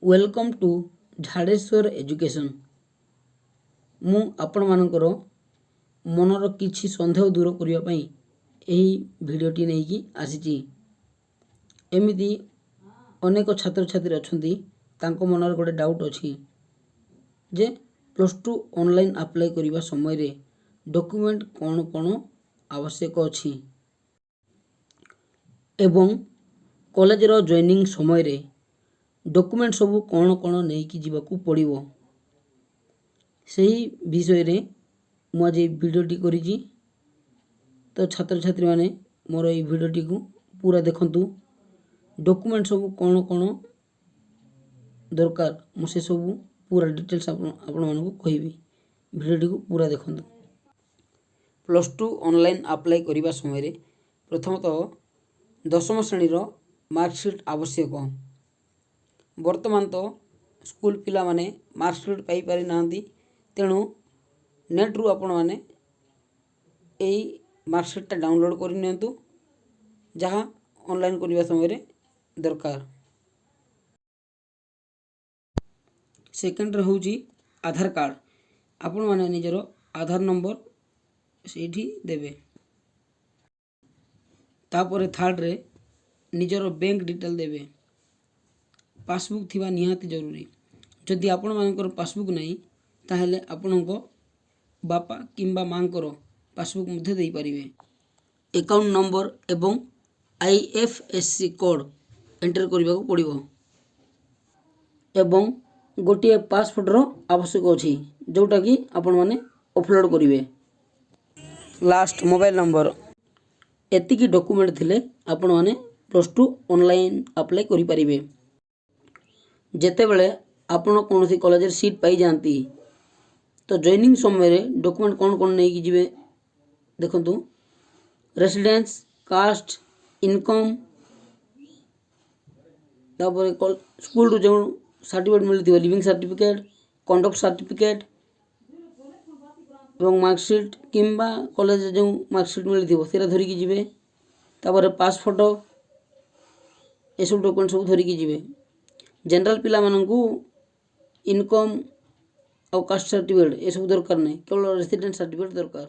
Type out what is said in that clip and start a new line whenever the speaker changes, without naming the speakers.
Welcome to Jhadeswar Education. ମୁଁ ଆପଣମାନଙ୍କର ମନର କିଛି ସନ୍ଦେହ ଦୂର କରିବା ପାଇଁ ଏହି ଭିଡ଼ିଓଟି ନେଇକି ଆସିଛି। ଏମିତି ଅନେକ ଛାତ୍ରଛାତ୍ରୀ ଅଛନ୍ତି, ତାଙ୍କ ମନରେ ଗୋଟେ ଡାଉଟ୍ ଅଛି ଯେ +2 ଅନଲାଇନ୍ ଆପ୍ଲାଏ କରିବା ସମୟରେ ଡକୁମେଣ୍ଟ କ'ଣ କ'ଣ ଆବଶ୍ୟକ ଅଛି ଏବଂ କଲେଜର ଜଏନିଂ ସମୟରେ ଡକୁମେଣ୍ଟ ସବୁ କ'ଣ କ'ଣ ନେଇକି ଯିବାକୁ ପଡ଼ିବ, ସେହି ବିଷୟରେ ମୁଁ ଆଜି ଏଇ ଭିଡ଼ିଓଟି କରିଛି। ତ ଛାତ୍ରଛାତ୍ରୀମାନେ ମୋର ଏଇ ଭିଡ଼ିଓଟିକୁ ପୁରା ଦେଖନ୍ତୁ। ଡକୁମେଣ୍ଟ ସବୁ କ'ଣ କ'ଣ ଦରକାର, ମୁଁ ସେସବୁ ପୁରା ଡିଟେଲ୍ସ ଆପଣମାନଙ୍କୁ କହିବି। ଭିଡ଼ିଓଟିକୁ ପୁରା ଦେଖନ୍ତୁ। +2 ଅନଲାଇନ୍ ଆପ୍ଲାଏ କରିବା ସମୟରେ ପ୍ରଥମତଃ ଦଶମ ଶ୍ରେଣୀର ମାର୍କସିଟ୍ ଆବଶ୍ୟକ। ବର୍ତ୍ତମାନ ତ ସ୍କୁଲ ପିଲାମାନେ ମାର୍କସିଟ୍ ପାଇପାରିନାହାନ୍ତି, ତେଣୁ ନେଟ୍ରୁ ଆପଣମାନେ ଏଇ ମାର୍କସିଟ୍ଟା ଡାଉନଲୋଡ଼୍ କରିନିଅନ୍ତୁ, ଯାହା ଅନଲାଇନ୍ କରିବା ସମୟରେ ଦରକାର। ସେକେଣ୍ଡରେ ହେଉଛି ଆଧାର କାର୍ଡ଼। ଆପଣମାନେ ନିଜର ଆଧାର ନମ୍ବର ସେଇଠି ଦେବେ। ତାପରେ ଥାର୍ଡ଼ରେ ନିଜର ବ୍ୟାଙ୍କ ଡିଟେଲ୍ ଦେବେ। ପାସବୁକ୍ ଥିବା ନିହାତି ଜରୁରୀ। ଯଦି ଆପଣମାନଙ୍କର ପାସବୁକ୍ ନାହିଁ, ତାହେଲେ ଆପଣଙ୍କ ବାପା କିମ୍ବା ମାଆଙ୍କର ପାସବୁକ୍ ମଧ୍ୟ ଦେଇପାରିବେ। ଆକାଉଣ୍ଟ ନମ୍ବର ଏବଂ ଆଇଏଫ୍ଏସ୍ସି କୋଡ଼୍ ଏଣ୍ଟର କରିବାକୁ ପଡ଼ିବ ଏବଂ ଗୋଟିଏ ପାସପୋର୍ଟର ଆବଶ୍ୟକ ଅଛି, ଯେଉଁଟାକି ଆପଣମାନେ ଅପଲୋଡ଼ କରିବେ। Last mobile number. ଏତିକି ଡକୁମେଣ୍ଟ ଥିଲେ ଆପଣମାନେ +2 ଅନଲାଇନ୍ ଆପ୍ଲାଏ କରିପାରିବେ। ଯେତେବେଳେ ଆପଣ କୌଣସି କଲେଜରେ ସିଟ୍ ପାଇଯାଆନ୍ତି, ତ ଜଏନିଂ ସମୟରେ ଡକୁମେଣ୍ଟ କ'ଣ କ'ଣ ନେଇକି ଯିବେ ଦେଖନ୍ତୁ। ରେସିଡେନ୍ସ, କାଷ୍ଟ, ଇନକମ୍, ତାପରେ ସ୍କୁଲରୁ ଯେଉଁ ସାର୍ଟିଫିକେଟ୍ ମିଳିଥିବ, ଲିଭିଂ ସାର୍ଟିଫିକେଟ୍, କଣ୍ଡକ୍ଟ ସାର୍ଟିଫିକେଟ୍ ଏବଂ ମାର୍କସିଟ୍ କିମ୍ବା କଲେଜରେ ଯେଉଁ ମାର୍କସିଟ୍ ମିଳିଥିବ, ସେଇଟା ଧରିକି ଯିବେ। ତାପରେ ପାସ୍ ଫଟୋ, ଏସବୁ ଡକୁମେଣ୍ଟ ସବୁ ଧରିକି ଯିବେ। ଜେନେରାଲ୍ ପିଲାମାନଙ୍କୁ ଇନକମ୍ ଆଉ କାଷ୍ଟ ସାର୍ଟିଫିକେଟ୍ ଏସବୁ ଦରକାର ନାହିଁ, କେବଳ ରେସିଡେଣ୍ଟ ସାର୍ଟିଫିକେଟ୍ ଦରକାର।